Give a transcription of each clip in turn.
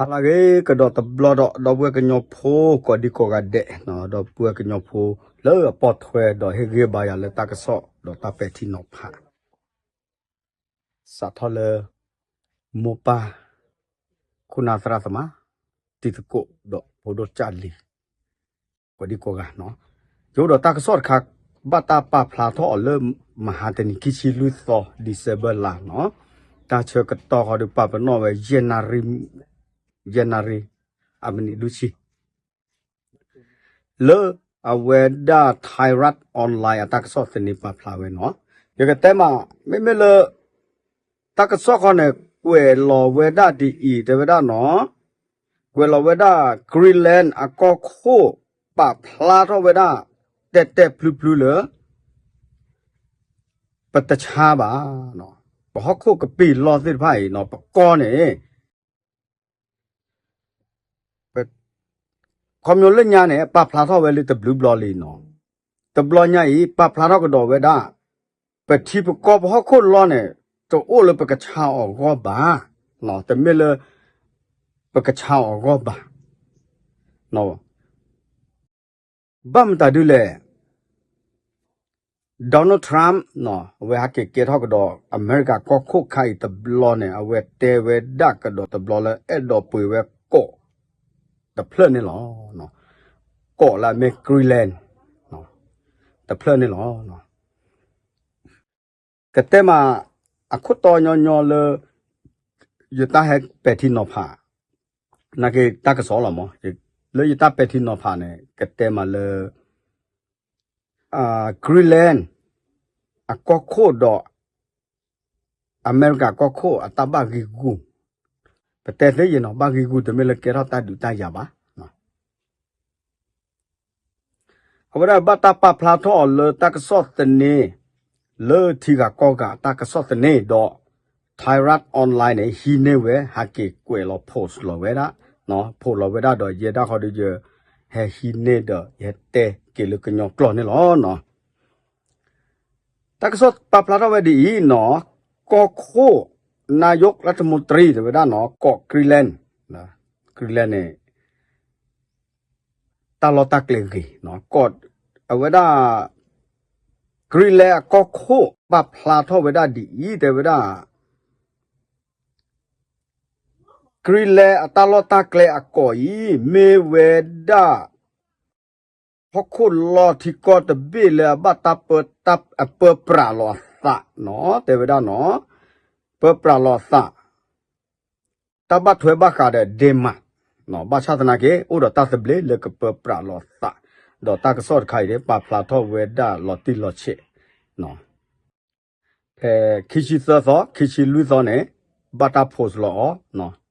ဟါလၢအဂ့ၤ ကဒီးတဘျီဒီး ဒီပုၢ်ဝဲၢ်ကညီဖိကိးဒံကိးဂၤဒဲး, ဒီပုၢ်ဝဲၢ်ကညီဖိလၢအပိာ်ထွဲဒီးဟ့ၣ်ဂံၢ်ဘါယၤလၢတၢ်ကစီၣ်ဒီးတၢ်ပဲာ်ထံနီၤဖး စးထီၣ်လၢ မိၢ်ပၢ် ခိၣ်နၢ်သရၣ်သမါ တံၤသကိးဒီးဖိဒိၣ်ကၢ်လံၤ ကိးဒံကိးဂၤနီၤ, ယအိၣ်ဒီးတၢ်ကစီၣ်တခါ ဘၣ်တၢ်ပာ်ဖျါထီၣ်အီၤလၢ မဟါတနံၤ ခံဆံလွံၢ်သီ December လါနီၤ, တၢ်ဆၢကတီၢ်ဃီဒီးပာ်ပနီၣ်ဝဲ ယဲၢ်နၣ်ရံၣ် ယဲၢ်နၣ်ရံၣ် အမံးနံးလွံၢ်ဆံ လၢအဝဲဒၣ် Thairath Online အတၢ်ကစီၣ်သန့ပာ်ဖျါဝဲနီၤ, ယကတဲမး မ့မ့ၢ်လၢ တၢ်ကစီၣ်ခီန့ၣ် ကွဲးလီၤဝဲဒၣ်ဒ်အံၤ တဲဝဲဒၣ်နီၤ, ကွဲးလီၤဝဲဒၣ် Greenland အကီၢ်ခိၣ် ပာ်ဖျါထီၣ်ဝဲဒၣ် တဲာ်တဲာ်ဖျုဖျုလၢ ပတဆါဘၣ်, ပဟီၣ်ခိၣ်ကပံာ်လီၢ်သ့ၣ်တဖၣ်အံၤနီၤ ပကီၢ်န့ၣ် ခီဖျိလၢညါန့ၣ် ပာ်ဖျါထီၣ်ဝဲလၢတဘျုးဘျီလံနီၤ, တဘျီညါအံၤ ပာ်ဖျါထီၣ်ကဒီးဝဲဒၣ် ပထံပကီၢ်ပဟီၣ်ခိၣ်လီၢ်န့ၣ် တအိၣ်လၢပကဆါအီၤအဂီၢ်ဘၣ်, တမ့ၢ်လၢ ပကဆါအီၤအဂီၢ်ဘၣ် ဘၣ်မတၤဒုလဲၣ်, Donald Trump နီၤ အဝဲဟဲက့ၤကဲထီၣ်ကဒီး အမဲရကၤကီၢ်ခိၣ်ခါအံၤတဘျီန့ၣ် အဝဲတဲဝဲဒၣ်ကဒီးတဘျီလၢ အဲၣ်ဒိးပှ့ၤဝဲကီးတဖျၢၣ်န့ၣ်လီၤ. ကီးလၢအမ့ၢ် Greenland တဖျၢၣ်န့ၣ်လီၤ. ကတဲမး အခိၣ်တီညီညီလၢ ယတၢ်ဟဲပဲာ်ထံနီၤဖး နာ်က့တၢ်ကစီၣ်လီၤမး, လၢယတၢ်ပဲာ်ထံနီၤဖးန့ၣ် ကတဲမးလၢ Greenland အကီၢ်ခိၣ်ဒီး အမဲရကၤကီၢ်ခိၣ်အတၢ်ဘၣ်ဂံာ်ဂူာ်, ပတဲသ့ယဲၢ်နီၤ ဘၣ်ဂံာ်ဂူာ်တမ့ၢ်လၢကဲထီၣ်တၢ်ဒုးတၢ်ယၤဘၣ်. အဝဲဒၣ်ဘၣ်တၢ်ပာ်ဖျါထီၣ်အီၤလၢတၢ်ကစီၣ်သန့ လၢထံဂၤကီၢ်ဂၤအတၢ်ကစီၣ်သန့ဒီး Thairath Online န့ၣ် ဟံးန့ၢ်ဝဲ ဟးက့ၤကွဲးလီၤ post လီၤဝဲဒၣ်, post လီၤဝဲဒၣ်ဒီး ယဲဒၣ်ဃီဒီးယ ဟဲဟံးန့ၢ်ဒီး ယဟဲတဲက့ၤလၢကညီကျိာ်န့ၣ်လီၤ. တၢ်ကစီၣ်ပာ်ဖျါထီၣ်ဝဲဒ်အံၤနီၤ, ကီၢ်ခိၣ် နာယိးလၢတမူတရံ တဲဝဲဒၣ်နီၤ ကီး Greenland, Greenland န့ၣ် တၢ်လီၢ်တၢ်ကျဲဂ့ၤ, ကီး အဝဲဒၣ် Greenland အကီၢ်ခိၣ် ပာ်ဖျါထီၣ်ဝဲဒၣ်ဒ်အံၤ တဲဝဲဒၣ် Greenland အတၢ်လီၢ်တၢ်ကျဲအကီးအံၤ မ့ၢ်ဝဲဒၣ် ဟီၣ်ခိၣ်လီၢ်ထံကီၢ်တဘ့ၣ်လၢအဘၣ်တၢ်ပၢ အပၢပြးလီၤအသးနီၤ တဲဝဲဒၣ်နီၤ, ပၢပြးလီၤအသး တၢ်ဘၣ်ထွဲဘၣ်ဃးဒီး Denmark ဘၣ်ဆၣ်သနာ်က့ အိၣ်ဒီးတၢ်သဘျ့လၢကပၢပြးလီၤအသး, ဒီးတၢ်ကစီၣ်တခါအံၤန့ၣ် ပာ်ဖျါထီၣ်ဝဲဒၣ်လီၤတံၢ်လီၤဆဲး ဖဲခံဆံသၢသီ ခံဆံလွံၢ်သီန့ၣ် ဘၣ်တၢ် post လီၤအီၤ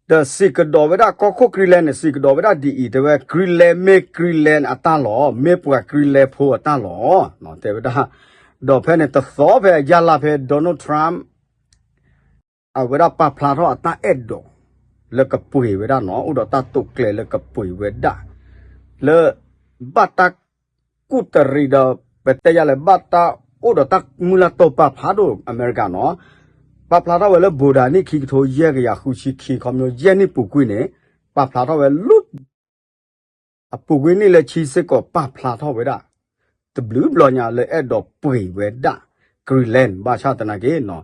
ဒီးစံးကဒီးဝဲဒၣ်ကီၢ်ခိၣ် Greenland န့ၣ် စံးကဒီးဝဲဒၣ်ဒ်အံၤ တဲဝဲ Greenland မ့ၢ် Greenland အတၢ်လီၤ, မ့ၢ်ပှၤ Greenland ဖိအတၢ်လီၤ တဲဝဲဒၣ်, ဒီးဖဲန့ၣ်တသီဖဲအယါလါဖဲ Donald Trump အဝဲဒၣ်ပာ်ဖျါထီၣ်အတၢ်အဲၣ်ဒိး လၢကပှ့ၤဝဲဒၣ်နီၤ, အိၣ်ဒီးတၢ်တိာ်ကျဲၤလၢကပှ့ၤဝဲဒၣ် လၢ ဘၣ်တၢ်ကူၣ်တရံးဒီး ပတဲယၤလဲၣ် ဘၣ်တၢ်အိၣ်ဒီးတၢ်မုၢ်လၢ်တိာ်ပာ်ဖးဒိၣ်အမဲရကၤနီၤ, ပာ်ဖျါထီၣ်ဝဲလၢ ဘိးဒၤနံၣ် ခံကထိယဲၢ်ကယၤဃုဆံခံ ခီပညီ ယဲၢ်နံၣ်ပူၤကွံာ်န့ၣ် ပာ်ဖျါထီၣ်ဝဲလၢ အပူၤကွံာ်နံၣ်လၢဆံစ့ၢ်ကီး ပာ်ဖျါထီၣ်ဝဲဒၣ် တဘျုးဘျီညါလၢအဲၣ်ဒိးပှ့ၤဝဲဒၣ် Greenland ဘၣ်ဆၣ်သနာ်က့နီၤ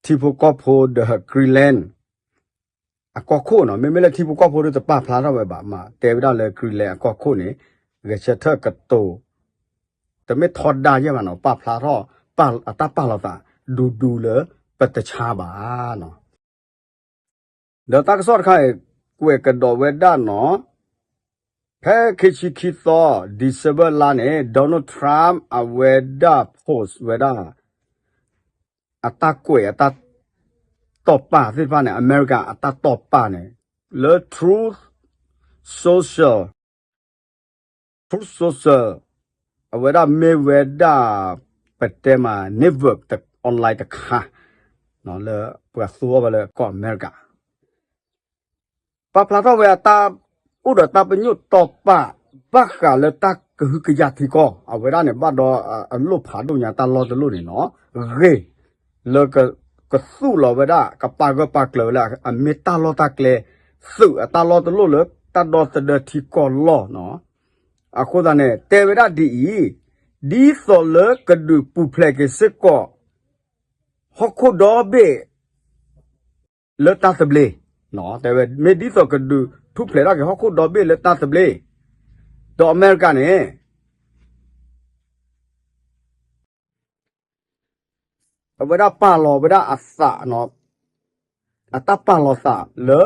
ထံဖိကီၢ်ဖိဒီး Greenland အကီၢ်ခိၣ်နီၤ, မ့မ့ၢ်လၢထံဖိကီၢ်ဖိဒီးတပာ်ဖျါထီၣ်ဝဲဘၣ်မး, တဲဝဲဒၣ်လၢ Greenland အကီၢ်ခိၣ်န့ၣ် ဂဲၤဆၢထၢၣ်ကတိၤ တမ့ၢ်ထီဒါယဲၢ်ဘၣ်နီၤ, ပာ်ဖျါထီၣ် ပာ်အတၢ်ပာ်လီၤသး ဒူဒူလၢ ပတဆါဘၣ်နီၤ. ဒီးတၢ်ကစီၣ်တခါအံၤ ကွဲးကဒီးဝဲဒၣ်နီၤ, ဖဲခံဆံခံသီ December လါန့ၣ် Donald Trump အဝဲဒၣ် post ဝဲဒၣ် အတၢ်ကွဲးအတၢ် တီၢ်ပာ်သ့ၣ်တဖၣ်န့ၣ် အမဲရကၤအတၢ်တီၢ်ပာ်န့ၣ် လၢ Truth Social, Truth Social အဝဲဒၣ်မ့ၢ်ဝဲဒၣ် ပတဲမး network online တခါ လၢပှၤသူအီၤဘၣ်လၢကီၢ်အမဲရကၤ ပာ်ဖျါထီၣ်ဝဲအတၢ် အိၣ်ဒီးတၢ်ပညိၣ်တီၢ်ပာ် ဘၣ်ဃးလၢတၢ်ကဟုကယာ်ထံကီၢ် အဝဲဒၣ်န့ၣ် ဘၣ်ဒီးအလိၣ်ဖးဒိၣ်ညါတၢ်လီၢ်တလီၢ်န့ၣ်နီၤ ဂ့ၢ်လၢက ကသူၣ်လီၤဝဲဒၣ် ကပာ်ဂၢၢ်ပာ်ကျၢၤဝဲလၢအမ့ၢ်တၢ်လီၢ်တၢ်ကျဲ သုးအတၢ်လီၢ်တလီၢ်လၢတၢ်ဒီသဒၢထံကီၢ်လီၢ်နီၤ. အဃိသတးန့ၣ် တဲဝဲဒၣ်ဒ်အံၤ, ဒ်သိးလၢကဒုးပူၤဖျဲးက့ၤစ့ၢ်ကီး ဟီၣ်ခိၣ်ဒီဘ့ၣ် လၢတၢ်သဘျ့, တဲဝဲ မ့ၢ်ဒ်သိးကဒုးထူၣ်ဖျဲးထီၣ်က့ၤဟီၣ်ခိၣ်ဒီဘ့ၣ်လၢတၢ်သဘျ့, ဒီးအမဲရကၤန့ၣ် အဝဲဒၣ်ပာ်လီၤဝဲဒၣ်အသး, အတၢ်ပာ်လီၤသးလၢ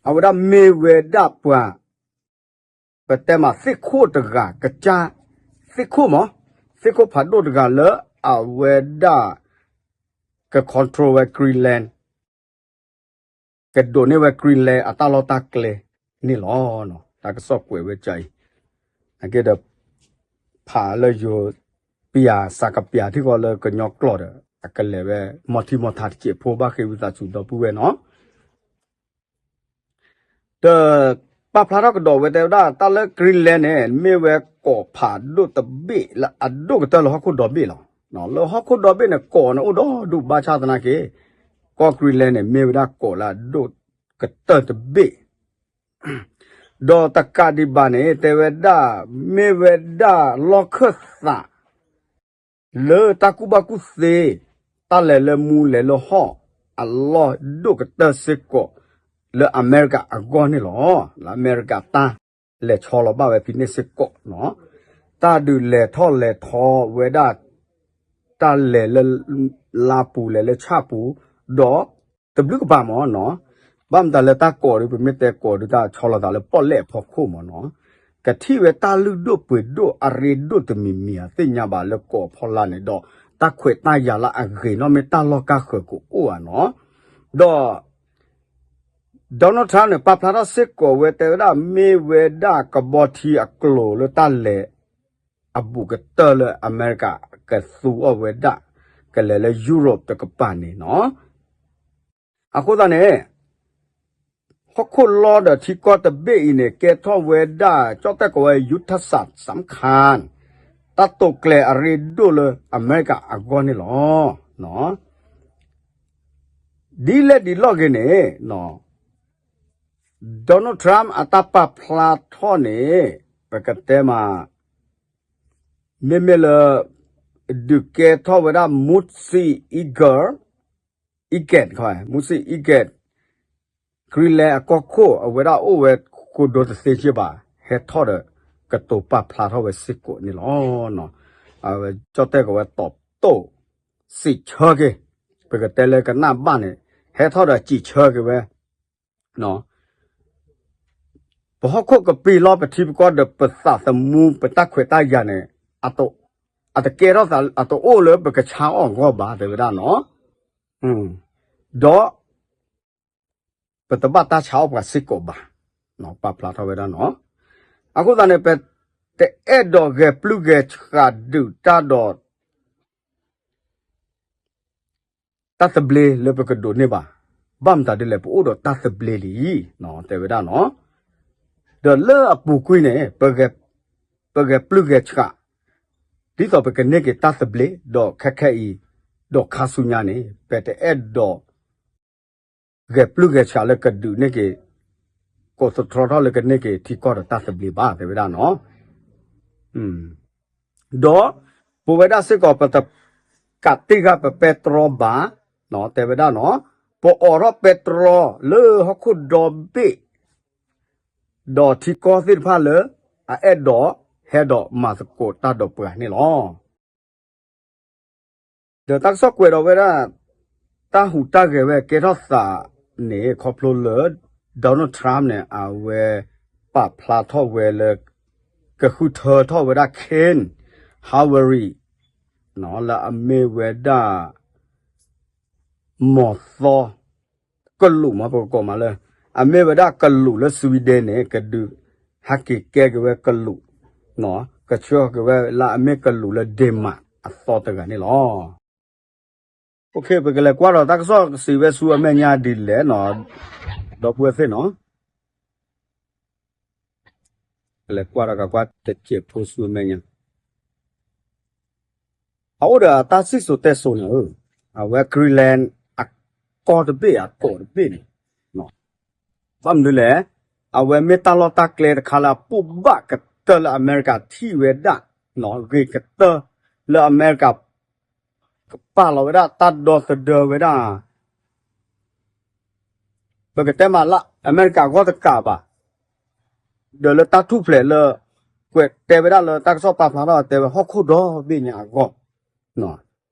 အဝဲဒၣ်မ့ၢ်ဝဲဒၣ်ပှၤ ပတဲမးသ့ၣ်ခိၣ်တဂၤ ကစၢ် သ့ၣ်ခိၣ်မး, သ့ၣ်ခိၣ်ဖးဒိၣ်တဂၤလၢအဝဲဒၣ် က control ဝဲ Greenland, ကဒိးန့ၢ်ဝဲ Greenland အတၢ်လီၢ်တၢ်ကျဲန့ၣ်လီၤ. တၢ်ကစီၣ်ကွဲးဝဲဒ်အံၤ, အက့ဒီး ဖးလၢယိၤပယၤ စးကပျးထံဃီလၢကညီကျိာ်ဒီး အကလဲၤဝဲ မီထံမီထါတစဲးဖိ ဘၣ်ဃ့ဝံသးစူၤဒီပုၢ်ဝဲၢ်နီၤ. ဒီးပာ်ဖျါထီၣ်ကဒီးဝဲတဲဝဲဒၣ် တၢ်လၢ Greenland န့ၣ် မ့ၢ်ဝဲကိးဖးဒိၣ်တဘ့ၣ်လၢအဒိၣ်ကတၢၢ်လၢဟီၣ်ခိၣ်ဒီဘ့ၣ်လီၤ. လၢဟီၣ်ခိၣ်ဒီဘ့ၣ်န့ၣ် ကိးန့ၣ်အိၣ်ဒီဒူၣ် ဘၣ်ဆၣ်သနာ်က့ ကီၢ် Greenland န့ၣ် မ့ၢ်ဝဲဒၣ်ကိးလၢအဒိၣ်ကတၢၢ်တဘ့ၣ် ဒီးတကးဒံးဘၣ်န့ၣ် တဲဝဲဒၣ် မ့ၢ်ဝဲဒၣ်လီၢ်ခၢၣ်သး လၢတၢ်ကူၣ်ဘၣ်ကူၣ်သ့ တၢ်လဲၤလၢမူလဲၤလၢဟီၣ် အလီၢ်ဒိၣ်ကတၢၢ်စ့ၢ်ကီး လၢအမဲရကၤအဂီၢ်န့ၣ်လီၤ. လၢအမဲရကၤတၢ်လဲၤဆီလီၤဘၣ်ဝဲဖဲန့ၣ်စ့ၢ်ကီးနီၤ. တၢ်ဒုးလဲၤထီၣ်လဲၤထီဝဲဒၣ် တၢ်လဲၤလၢ လါပူၤလဲၤလၢဆၣ်ပူၤ ဒီးတဘျုးကဘၣ်မးနီၤ. ဘၣ်မတၤလၢတၢ်ကိးဒုး ပမ့ၢ်တဲကိးဒုး တၢ်ဆီလီၤသးလၢပီၣ်လဲၣ်အဖီခိၣ်မးနီၤ. ကထံၣ်ဝဲတၢ်လုၢ်ဒိၣ်ပှ့ၤဒိၣ်အရ့ဒိၣ်တမံၤမံၤ အသ့ၣ်ညါဘၣ်လၢကိးဖီလာ်န့ၣ်ဒီး တၢ်ခွဲးတၢ်ယာ်လၢအဂ့ၤနီၣ်မ့ၢ်တၢ်လီၢ်ကါဃၢၤကအိၣ်ဧါနီၤ. ဒီး Donald Trump န့ၣ် ပာ်ဖျါထီၣ်စ့ၢ်ကီးဝဲတဲဝဲဒၣ် မ့ၢ်ဝဲဒၣ်ကဘီထံအကျိၤလၢတၢ်လဲၤ အဘူးကတၢၢ်လၢအမဲရကၤကသူအီၤဝဲဒၣ် ကလဲၤလၢ Europe တကပၤန့ၣ်နီၤ. အဃိသတးန့ၣ် ဟီၣ်ခိၣ်လီၢ်ဒီးထံကီၢ်တဘ့ၣ်အံၤန့ၣ် ကဲထီၣ်ဝဲဒၣ် ကၠီၣ်တဲၣ်ကိးဝဲ ယုၢ်ထၣ်စၣ် စၣ်ခၣ် တၢ်တိာ်ကျဲၤအရ့ဒိၣ်လၢအမဲရကၤအဂီၢ်န့ၣ်လီၤ. ဒ်လဲၣ်ဒ်လဲၣ်ဂ့ၤန့ၣ် Donald Trump အတၢ်ပာ်ဖျါထီၣ်န့ၣ် ပကတဲမး မ့မ့ၢ်လၢ ဒုးကဲထီၣ်ဝဲဒၣ် မူးစံးအံကၢၣ် အံကဲၣ် မူးစံးအံကဲၣ် Greenland အကီၢ်ခိၣ် အဝဲဒၣ်အိၣ်ဝဲကိးဒိတသ့က့ဘၣ် ဟဲထီၣ်ဒီး ကတိၤပာ်ဖျါထီၣ်ဝဲစ့ၢ်ကီးန့ၣ်လီၤ. အဝဲကၠီၣ်တဲၣ်ကိးဝဲ တီးတိၣ် စံးဆၢက့ၤ ပကတဲလၢကနၣ်ဘၣ်န့ၣ် ဟဲထီၣ်ဒီးစံးဆၢက့ၤဝဲ ပဟီၣ်ခိၣ်ကပံာ်လီၤ ပထံပကီၢ်ဒီး ပသးသမူ ပတၢ်ခွဲးတၢ်ယာ်န့ၣ် အတကဲထီၣ်သး အတအိၣ်လၢပကဆါအီၣ်အဂီၢ်ဘၣ် တဲဝဲဒၣ်နီၤ. ဒီး ပတဘၣ်တၢ်ဆါအီၣ်ပှၤစ့ၢ်ကီးဘၣ်, ပာ်ဖျါထီၣ်ဝဲဒၣ်နီၤ. အဃိသတးန့ၣ် ပတအဲၣ်ဒိးဂဲၤပျုၢ်ဂဲၤဆှးဒုးတၢ်ဒီး တၢ်သဘျ့လၢပကဒိးန့ၢ်ဘၣ်. ဘၣ်မတၤဒ်လဲၣ် ပအိၣ်ဒီးတၢ်သဘျ့လံ, တဲဝဲဒၣ်နီၤ. ဒီးလၢအပူၤကွံာ်န့ၣ် ပဂဲၤပျုၢ်ဂဲၤဆှး ဒ်သိးပကန့ၢ်က့ၤတၢ်သဘျ့ ဒီးခဲခဲအံၤ ဒီးခါဆူညါန့ၣ် ပတအဲၣ်ဒိး ဂဲၤပျုၢ်ဂဲၤဆှးလၢကဒုးန့ၢ်က့ၤ ကိးသတြီထီၣ်လၢကန့ၢ်က့ၤထံကီၢ်ဒီးတၢ်သဘျ့ဘၣ် တဲဝဲဒၣ်နီၤ. ဒီးပဝဲဒၣ်စ့ၢ်ကီး ပတကးတံၢ်ဃာ်ပပဲတြီဘၣ်, တဲဝဲဒၣ်နီၤ, ပအိးထီၣ်ပဲတြီလၢဟီၣ်ခိၣ်ဒီဘ့ၣ် ဒီးထံကီၢ်သ့ၣ်တဖၣ်လၢ အအဲၣ်ဒိးဟဲဒီးမၤသကိးတၢ်ဒီးပှၤန့ၣ်လီၤ. ဒီးတၢ်ကစီၣ်ကွဲးဒီးဝဲဒၣ် တၢ်ဟူးတၢ်ဂဲၤဝဲကဲထီၣ်သးန့ၣ် ခီဖျိလၢ Donald Trump န့ၣ် အဝဲပာ်ဖျါထီၣ်ဝဲလၢ ကဃုထၢထီၣ်ဝဲဒၣ် Ken Harvey လၢအမ့ၢ်ဝဲဒၣ် မီၤသီ ကလူးမး ပကကိးမးလၢ အမ့ၢ်ဝဲဒၣ်ကလူးလၢ Sweden န့ၣ် ကဒုးဟဲက့ၤကဲက့ၤဝဲကလူး, ကဆှၢက့ၤဝဲလၢအမ့ၢ်ကလူးလၢ Denmark အသီတဂၤန့ၣ်လီၤ. ပကလဲၤကွၢ်ဒီးတၢ်ကစီၣ်စံးဝဲဆူအမဲာ်ညါဒ်လဲၣ်နီၤ, ဒီပုၢ်ဝဲၢ်သ့ၣ်နီၤ. ပလဲၤကွၢ်ဒီးကကွၢ်တစဲးဖိဆူအမဲာ်ညါ အအိၣ်ဒီးအတၢ်စံၣ်စိၤတဲစိၤန့ၣ်ဧၢ, အဝဲ Greenland အကီၢ်တဘ့ၣ် အကီၢ်တဘ့ၣ်န့ၣ် ဘၣ်မနုၤလဲၣ်, အဝဲမ့ၢ်တၢ်လီၢ်တၢ်ကျဲတခါလၢအပိၢ်ဘၣ်ကတၢၢ်လၢအမဲရကၤထံၣ်ဝဲဒၣ်, ဂ့ၤကတၢၢ်လၢအမဲရကၤ ကပာ်လီၤဝဲဒၣ်တၢ်ဒီသဒၢဝဲဒၣ် ပကတဲမးလၢအမဲရကၤအဂီၢ်တကးဘၣ်, ဒီးလၢတၢ်ထူၣ်ဖျဲးလၢ ကွဲးတဲဝဲဒၣ်လၢတၢ်ကစီၣ်ပာ်ဖျါထီၣ်တဲဝဲဟီၣ်ခိၣ်ဒီဘ့ၣ်ညါအဂီၢ်,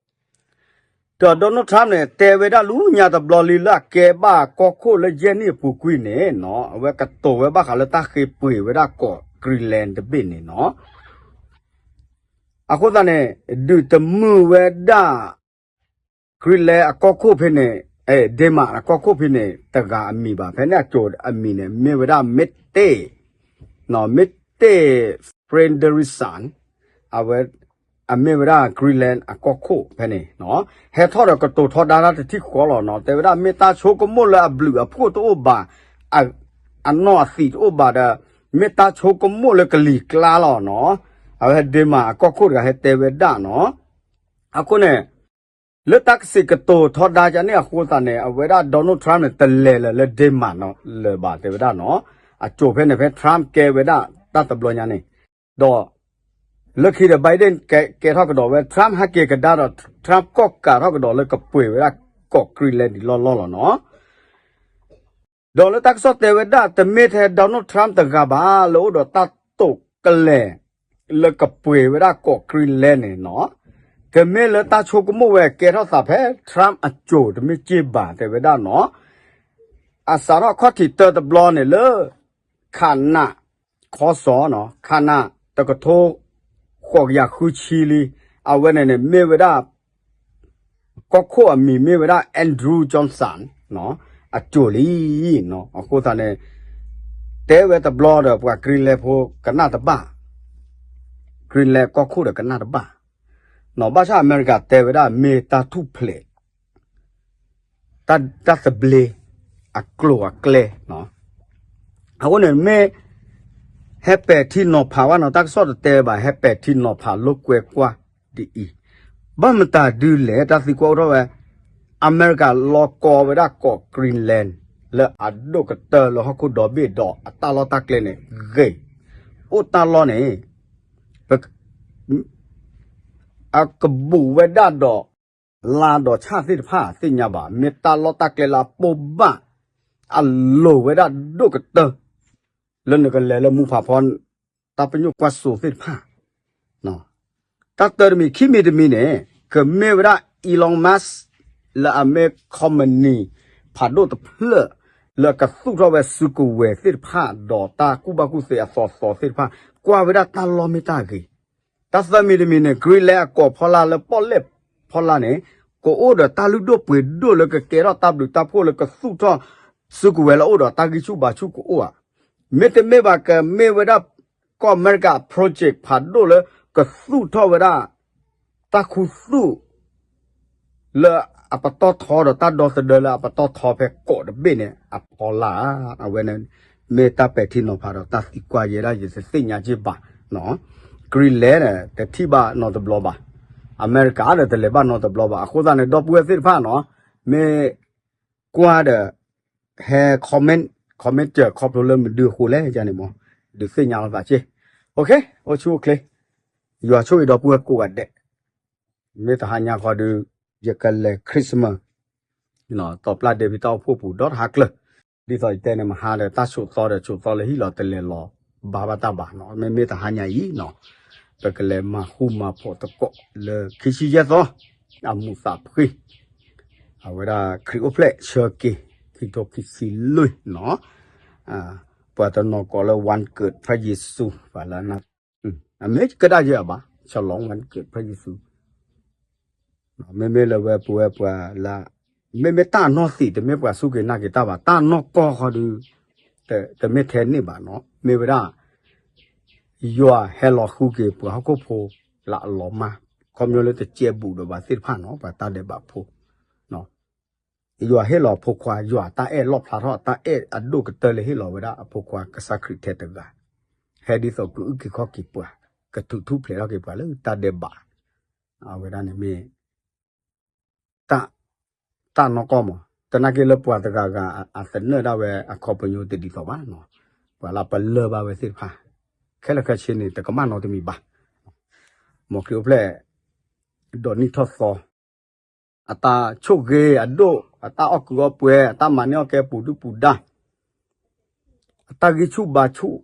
ဒီး Donald Trump န့ၣ် တဲဝဲဒၣ်လၢညါတဘျီလံလၢအကဲဘၣ်ကီၢ်ခိၣ်လၢယဲၢ်နံၣ်အပူၤကွံာ်န့ၣ်နီၤ အဝဲကတိၤဝဲဘၣ်ဃးလၢတၢ်ဃ့ပှ့ၤဝဲဒၣ်ကီး Greenland တဘ့ၣ်န့ၣ်နီၤ အဃိသတးန့ၣ် ဒုးတမုာ်ဝဲဒၣ် Greenland အကီၢ်ခိၣ်ဖဲန့ၣ်, Denmark အကီၢ်ခိၣ်ဖဲန့ၣ် တဂၤအမံၤဘၣ်. ဖဲန့ၣ်အစိၤအမံၤန့ၣ် မ့ၢ်ဝဲဒၣ် Mette, Mette Frederiksen, အဝဲ အမ့ၢ်ဝဲဒၣ် Greenland အကီၢ်ခိၣ်ဖဲန့ၣ်နီၤ ဟဲထီၣ်ဒီးကတိၤထီဒါတၢ်တထံၣ်ဃီလီၤနီၤ. တဲဝဲဒၣ်မ့ၢ်တၢ်ဆိကမိၣ်လၢအဘျုးအဖှိၣ်တအိၣ်ဘၣ်, အ, အနီၢ်အသံးတအိၣ်ဘၣ်ဒီး မ့ၢ်တၢ်ဆိကမိၣ်လၢကလံၤကျါလီၤနီၤ. အဝဲ Denmark အကီၢ်ခိၣ်တဂၤဟဲတဲဝဲဒၣ်နီၤ. အဃိန့ၣ် လၢတၢ်ကစံးကတိၤထီဒါကန့ၣ်အဃိသတးန့ၣ် အဝဲဒၣ် Donald Trump န့ၣ် တလဲၤလၢၤလၢ Denmark လၢၤဘၣ် တဲဝဲဒၣ်နီၤ. အစိၤဖဲန့ၣ် ဖဲ Trump ကဲဝဲဒၣ်တၢ်တဘျီညါန့ၣ်, ဒီး လၢခံဒီး Biden ကဲထီၣ်ကဒီးဝဲ Trump ဟဲက့ၤကဒါဒီး Trump ကီၣ်ကးထီၣ်ကဒီးလၢကပှ့ၤဝဲဒၣ်ကီး Greenland ဒံးလီၢ်လီၢ်လီၤနီၤ. ဒီးလၢတၢ်ကစီၣ်တဲဝဲဒၣ် တမ့ၢ်ထဲ Donald Trump တဂၤဘၣ် လၢအိၣ်ဒီးတၢ်တိာ်ကလဲာ် လၢကပှ့ၤဝဲဒၣ်ကီး Greenland န့ၣ်နီၤ. တမ့ၢ်လၢတၢ်ဆိကမိၣ်ဝဲကဲထီၣ်သးဖဲ Trump အစိၤတမ့ၢ်က့ဘၣ် တဲဝဲဒၣ်နီၤ. အစးထီၣ်ခီၣ်ထံးတၢတဘျီန့ၣ်လၢ ခးနး ခီစီၤနီၤ ခးနး တကထိ ဃိးကယၤဃုဆံလံ. အဝဲန့ၣ်န့ၣ် မ့ၢ်ဝဲဒၣ် ကီၢ်ခိၣ်အမံၤမ့ၢ်ဝဲဒၣ် Andrew Johnson နီၤ အစိၤလံနီၤ. အဃိသတးန့ၣ် တဲဝဲတဘျီဒီး ပှၤ Greenland ဖိကနၣ်တဘၣ်, Greenland ကီၢ်ခိၣ်ဒီးကနၣ်တဘၣ်နီၤ. ဘၣ်ဆၣ်အမဲရကၤတဲဝဲဒၣ်မ့ၢ်တၢ်ထူၣ်ဖျဲး တၢ်သဘျ့ အကျိၤအကျဲနီၤ. အဃိန့ၣ်မ့ၢ် ဟဲပဲာ်ထံနီၤဖးဝဲနီၤ တၢ်ကစီၣ်တတဲဘၣ် ဟဲပဲာ်ထံနီၤဖးလိာ်ကွဲကွၢ်ဒ်အံၤ, ဘၣ်မတၤဒုလဲၣ် တၢ်သံကွၢ်အိၣ်ထီၣ်ဝဲ အမဲရကၤလီၤကီဝဲဒၣ်ကီး Greenland လၢအဒိၣ်ကတၢၢ်လၢဟီၣ်ခိၣ်ဒီဘ့ၣ်ဒီးအတၢ်လီၢ်တၢ်ကျဲန့ၣ် ဂ့ၤ အိၣ်တၢ်လီၢ်န့ၣ် ပ အကဘူးဝဲဒၣ်ဒီး လါဒီးဆၣ်သ့ၣ်တဖၣ်သ့ၣ်ညါဘၣ် မ့ၢ်တၢ်လီၢ်တၢ်ကျဲလၢအပိၢ်ဘၣ် အလိၤဝဲဒၣ်ဒိၣ်ကတၢၢ် လၢနကလဲၤလၢမူဖးဖီ တၢ်ပညိၣ်ကွၢ်စိသ့ၣ်တဖၣ် တၢ်တၢတမံၤ ခံမံၤတမံၤန့ၣ် ကမ့ၢ်ဝဲဒၣ် Elon Musk လၢအမ့ၢ် company ဖးဒိၣ်တဖျၢၣ် လၢကသူၣ်ထီၣ်ဝဲစုကဝဲၤသ့ၣ်တဖၣ် ဒီးတၢ်ကူၣ်ဘၣ်ကူၣ်သ့အသီသီသ့ၣ်တဖၣ် ကွၢ်ဝဲဒၣ်တၢ်လီၢ်မ့ၢ်တၢ်ဂ့ၤ. တၢ်သၢမံၤတမံၤန့ၣ် Greenland အကိးဖီလာ်လၢပီၣ်လဲၣ်ဖီလာ်န့ၣ် ကအိၣ်ဒီးတၢ်လုၢ်ဒိၣ်ပှ့ၤဒိၣ်လၢကကဲထီၣ်တၢ်ဘျုးတၢ်ဖှိၣ်လၢကသူၣ်ထီၣ်စုကဝဲၤလၢအအိၣ်ဒီးတၢ်ဂံၢ်ဆူၣ်ဘါဆူၣ်ကအိၣ်ဧါ. မ့တမ့ၢ်ဘၣ်ကမ့ၢ်ဝဲဒၣ် ကီၢ်အမဲရကၤ project ဖးဒိၣ်လၢကသူၣ်ထီၣ်ဝဲဒၣ် တၢ်ခူသူၣ် လၢအပတီၢ်ထီဒီးတၢ်ဒီသဒၢလၢအပတီၢ်ထီဖဲကိးတဘ့ၣ်န့ၣ် အဖီလာ် အဝဲန့ၣ် မ့ၢ်တၢ်ပဲာ်ထံနီၤဖးဒီးတၢ်သံကွၢ်ယဲဒၣ်ယတသ့ၣ်ညါက့ဘၣ်နီၤ. Greenland န့ၣ် တထံၣ်ဘၣ်နီတဘျီဘၣ်. အမဲရကၤဒီးတလဲၤဘၣ်နီတဘျီဘၣ်. အဃိသတးန့ၣ် ဒီပုၢ်ဝဲၢ်သ့ၣ်တဖၣ်နီၤ မ့ၢ်ကွၢ်ဒီး ဟဲ comment, comment စၢၤခီဖျိလၢမနုၤအဃိလဲၣ်န့ၣ်မ့ၢ် ဒုးသ့ၣ်ညါလိာ်သးက့. အိၣ်ဆူၣ်အိၣ်ချ့, ယွၤဆိၣ်ဂ့ၤဒီပုၢ်ဝဲၢ်ကိးဂၤဒဲး. မ့ၢ်တဟါညါဃီဒုး ယကလဲၤ Christmas တီၤပျၢ်ဒဲးဖံတၢ်အိၣ်ဖှိၣ်ပူၤဒီတဟါကျၢၢ်, ဒ်သိးယတဲန့ၣ် မဟါဒီးတၢ်ဆိးသီဒီးဆိးသီလၢဟံၣ်လီၤတလဲၤလီၤဘၣ်ဘၣ်တၢ်ဘၣ်နီၤ. မ့မ့ၢ်တဟါညါအံၤနီၤ ပကလဲၤမၤဃူမၤဖိးသကိးလၢခံဆံယဲၢ်သီ အမူးသးဖှံ အဝဲဒၣ်ခရံာ်အိၣ်ဖျဲၣ်ဆၢက့ၤ ခံထိခံဆံလွံၢ်နီၤ. ပှၤတနီၤကိးလၢ วันเกิดพระเยซู ပှၤလၢ အမ့ၢ်ကဒါယဲၢ်အဘၣ် ฉลองวันเกิดพระเยซู မ့မ့ၢ်လၢဝဲပဝဲပှၤလၢ မ့မ့ၢ်တၢ်နီၢ်သံး တမ့ၢ်ပှၤစူၢ်က့ၤနာ်က့ၤတၢ်ဘၣ် တၢ်နီၢ်ကီၢ်ဃီဒုး တမ့ၢ်ထဲန့ၣ်ဘၣ်နီၤ မ့ၢ်ဝဲဒၣ် ယွၤဟဲလီၤဃုက့ၤပှၤဟီၣ်ခိၣ်ဖိလၢအလီၤမၢ် ခီဖျိလၢတစဲဘူးဒီးဘၣ်သ့ၣ်တဖၣ်နီၤ ပှၤတၢ်ဒဲးဘးဖိ ယွၤဟ့ၣ်လီၤအဖိခွါ ယွၤတၢ်အဲၣ်လီၣ်ဖျါထီၣ် တၢ်အဲၣ်အဒိၣ်ကတၢၢ်လၢဟ့ၣ်လီၤဝဲဒၣ်အဖိခွါကစၢ်ခရံာ်ထဲတဂၤ ဟဲဒ်သိးကအုၣ်က့ၤခီၣ်က့ၤပှၤ ကထုးထူၣ်ဖျဲးထီၣ်က့ၤပှၤလၢတၢ်ဒဲးဘး အဝဲဒၣ်န့ၣ်မ့ၢ် တၢ်နီၢ်ကီၢ်မး သနာ်က့လၢပှၤတဂၤဂၤအသနၢၣ်ဒၣ်ဝဲအခီပညီတဒ်သိးဘၣ်, ပှၤလၢပလၢၢ်ဘၣ်ဝဲသ့ၣ်တဖၣ် ခဲလၢာ်ခဲဆ့န့ၣ် တကမၣ်နီတမံၤဘၣ်. မ်ခရံာ်အိၣ်ဖျဲၣ် ဒီးနံၣ်ထီၣ်သီ အတၢ်ဆိၣ်ဂ့ၤအဒိၣ်, အတၢ်အီၣ်ကုးအီပှဲၤ, အတၢ်မၤန့ၢ်အီၣ်ကဲပူၤဒုၣ်ပူၤဒါ, အတၢ်ဂံၢ်ဆူၣ်ဘါဆူၣ်,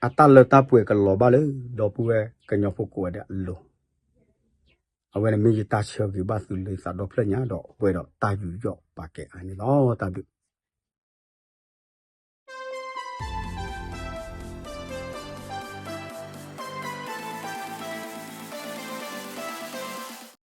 အတၢ်လၢတၢ်ပှဲၤကလီၤဘၣ်လၢ ဒီပုၢ်ဝဲၢ်ကညီဖိကိးဂၤဒဲးအလိၤ. အဝဲန့ၣ်မ့ၢ်ယတၢ်ဆၢဂ့ၤဘၣ်သုလၢသးဒီဖျၢၣ်ညါ ဒီးပှဲၤဒီးတၢ်ယူးယီၣ်ပာ်ကဲအါန့ၣ်လီၤ. တၢ်ဘျုး